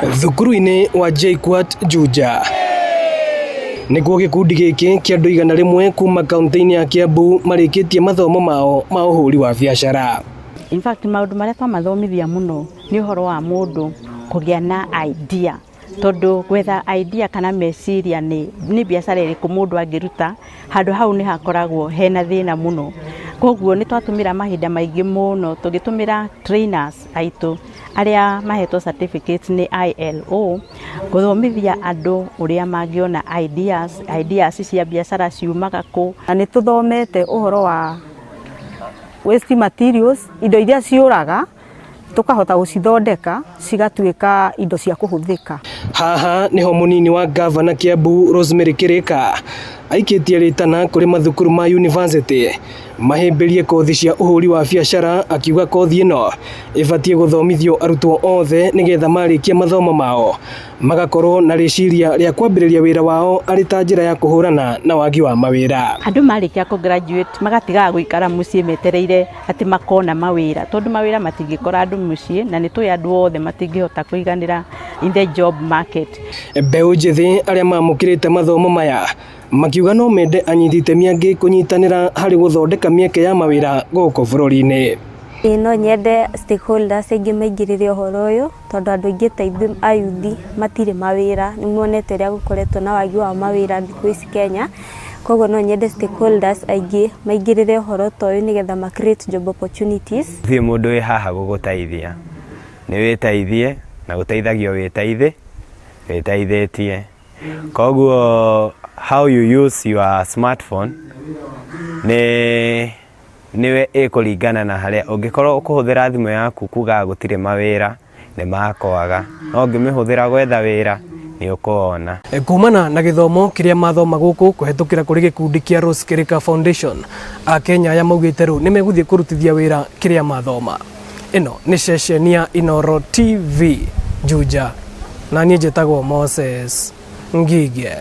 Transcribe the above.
Thukuru-inĩ wa JKUAT Juja nĩguo gĩkundi gĩkĩ kĩa andũ 100 kuma kaunti-inĩ ya Kiambu marĩkĩtie mathomo mao ma ũhũri wa biacara. In fact, maũndũ marĩa twamathomithia mũno nĩ ũhoro wa mũndũ kũgĩa na idea, tondũ gwetha idea kana meciria nĩ biacara ĩrĩkũ mũndũ angĩruta handũ hau nĩ hakoragwo hena thĩna mũno. Koguo nĩ twatũmĩra mahinda maingĩ mũno tũgĩtũmĩra trainers aitũ arĩa mahetwo certificates nĩ ILO gũthomithia andũ ũrĩa mangĩona ideas, ideas cia biacara ciumaga kũ. Na nĩ tũthomete ũhoro wa waste materials, indo iria ciũraga tukahota gũcithondeka cigatuĩka indo cia kũhũthĩka. Haha niho munini wa gavana Kiambu Rosemary Kirika aikĩtie rĩtana kũrĩ mathukuru ma university mahĩmbĩrie kothi cia ũhũri wa biacara, akiuga kothi ĩno ĩbatiĩ gũthomithio arutwo othe nĩgetha marĩkia mathomo mao magakorwo na rĩciria rĩa kwambĩrĩria wĩra wao arĩ ta njĩra ya kũhũrana na wagi wa mawĩra. Andũ marĩkia kũ graduate magatigaga gũikara mũciĩ metereire atĩ makona mawĩra, tondũ mawĩra matingĩkora andũ mũciĩ, na nĩ tũĩ andũ othe matingĩhota kũiganĩra in the job market. Mbeũ njĩthĩ arĩa mamũkĩrĩte mathomo maya makiuga no mende anyiti itemi angĩ kũnyitanĩra harĩ gũthondeka mĩeke ya mawĩra gũkũ bũrũri-inĩ. Ĩĩ, no nyende stakeholders aingĩ maingĩrĩre ũhoro ũyũ, tondũ andũ aingĩ ta ithuĩ ayuthi matirĩ mawĩra. Nĩ muonete ũrĩa gũkoretwo na wagi wa mawĩra thikũ ici Kenya. Koguo no nyende stakeholders aingĩ maingĩrĩre ũhoro ta ũyũ nĩgetha ma create job opportunities. Gũtirĩ mũndũ wĩ haha gũgũteithia, nĩ wĩteithie na gũteithagio wĩteithi wĩteithĩtie. Koguo how you use your smartphone nĩ nĩwe ĩkũringana na harĩa ũngĩkorwo ũkũhũthĩra thimũ yaku kugaga gũtirĩ mawĩra nĩ makwaga, no ũngĩmĩhũthĩra gwetha wĩra nĩ ũkũwona. Kumana na gĩthomo kĩrĩa mathoma gũkũ kũhetũkĩra kũrĩ gĩkundi kĩa Rose Kirika Foundation, Akenya aya maugĩte rĩu nĩ megũthiĩ kũrutithia wĩra kĩrĩa mathoma. Ĩno nĩ ceceni ya Inooro TV Juja, na niĩ njĩtagwo Moses Ngige.